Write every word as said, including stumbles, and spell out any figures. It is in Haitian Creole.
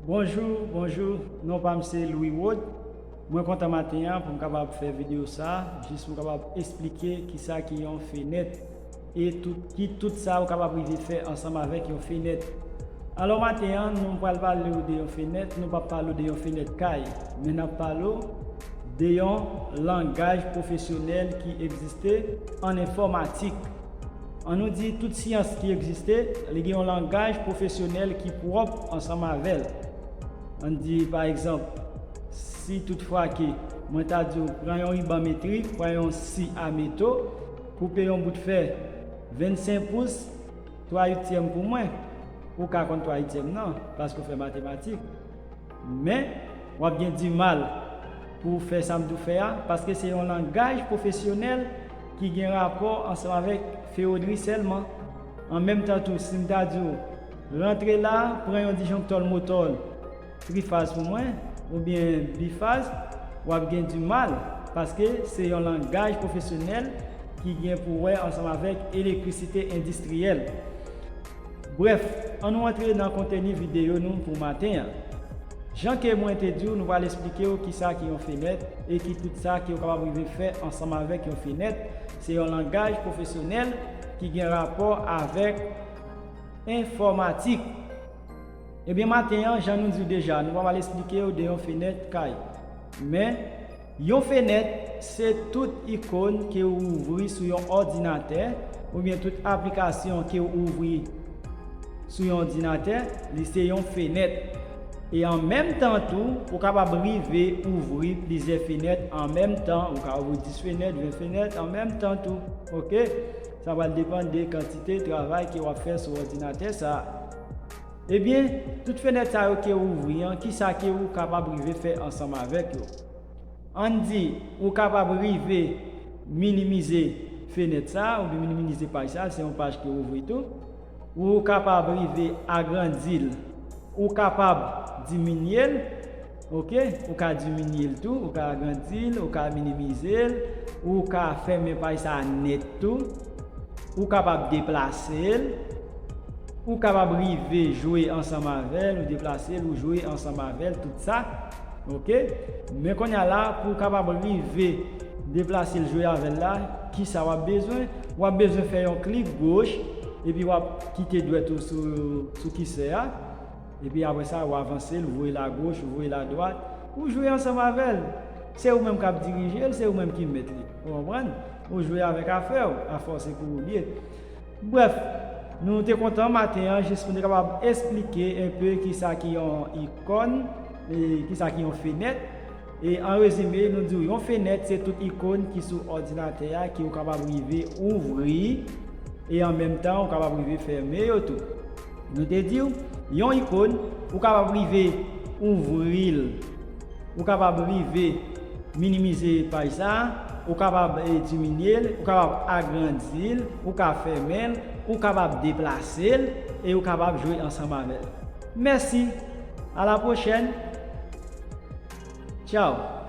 Bonjou, bonjou. Non pa m se Louis Rod. Mwen kontan maten an pou m kapab fè videyo sa, jis pou m kapab esplike kisa ki yon fenèt e tout, ki tout sa ou kapab rive fè ansanm avèk yon fenèt. Alò maten an, nou pral pale w de yon fenèt, nou p ap pale w de yon fenèt kay, men n ap pale w de yon langaj pwofesyonèl ki egziste ann enfòmatik. Ann nou di tout syans ki egziste, li gen yon langaj pwofesyonèl ki pwòp ansanm avè l. Ann di, pa egzanp, si toutfwa ke mwen ta di w pran yon riban metrik, pran yon si a meto, koupe yon bout fè vennsenk pous, twa uityèm pou mwen, ou ka konn twa uityèm nan, paske w fè matematik. Men, w ap gen dimal pou w fè sa m di w fè a, paske se yon langaj pwofesyonèl ki gen rapò ansanm avèk fewodri sèlman. An menm tan tou, si m ta di w, rantre la, pran yon dijonktòl motòl trifaz pou mwen, oubyen bifaz, w ap gen dimal, paske se yon langaj pwofesyonèl ki gen pou wè ansanm avèk elektrisite endistriyèl. Brèf, ann nou antre nan konteni videyo nou pou maten an. Jan ke mwen te di w, nou pral esplike w kisa ki yon fenèt e ki tout sa ke w kapab rive fè ansanm avèk yon fenèt. Se yon langaj pwofesyonèl ki gen rapò avèk enfòmatik. Ebyen, maten an, jan nou di w deja, nou pa pral esplike w de yon fenèt kay. Men, yon fenèt, se tout ikòn ke w ouvri sou yon òdinatè, oubyen tout aplikasyon ke w ouvri sou yon òdinatè, li se yon fenèt. E an menm tan tou, ou kapab rive ouvri plizyè fenèt an menm tan. Ou ka ouvri dis fenèt, ven fenèt an menm tan tou. Oke? Sa pral depann de kantite travay ke w ap fè sou òdinatè sa a. Ebyen, tout fenèt sa yo ke w ouvri an, kisa ke ou kapab rive fè ansanm avèk yo? Ann di, ou kapab rive minimize fenèt sa a, oubyen minimize paj sa a, se yon paj ke w ouvri tou. Ou kapab rive agrandi l, ou kapab diminye l, oke? Ou ka diminye l tou, ou ka agrandi l, ou ka minimize l, ou ka fèmen paj sa a nèt tou. Ou kapab deplase l, ou kapab rive jwe ansanm avè l, ou deplase l, ou jwe ansanm avè l, tout sa. Oke? Men kounye a la, pou w kapab rive deplase l, jwe avè l la, kisa w ap bezwen? W ap bezwen fè yon klik goch, epi w ap kite dwèt ou sou, sou kisè a. Epi apre sa, ou avanse l, ou voye l agoch, ou voye l adwat, ou jwe ansanm avè l. Se ou menm k ap dirije l, se ou menm ki mèt li. Ou konprann? Ou jwe avèk afè w, afè w se pou ou l ye. Brèf, nou te kontan maten an jis pou nou te kapab esplike enpe kisa ki yon ikòn, e kisa ki yon fenèt. E an rezime, nou di w yon fenèt se tout ikòn ki sou òdinatè a ke ou kapab rive ouvri e an menm tan ou kapab rive fèmen yo tou. Nou te di w, yon ikòn, ou kapab rive ouvri l, ou kapab rive minimize paj sa a, ou kapab, e, diminye l, ou kapab agrandi l, ou ka fèmen l, ou kapab deplase l, e ou kapab jwe ansanm avè l. Mèsi, a la pwochèn, tchaw.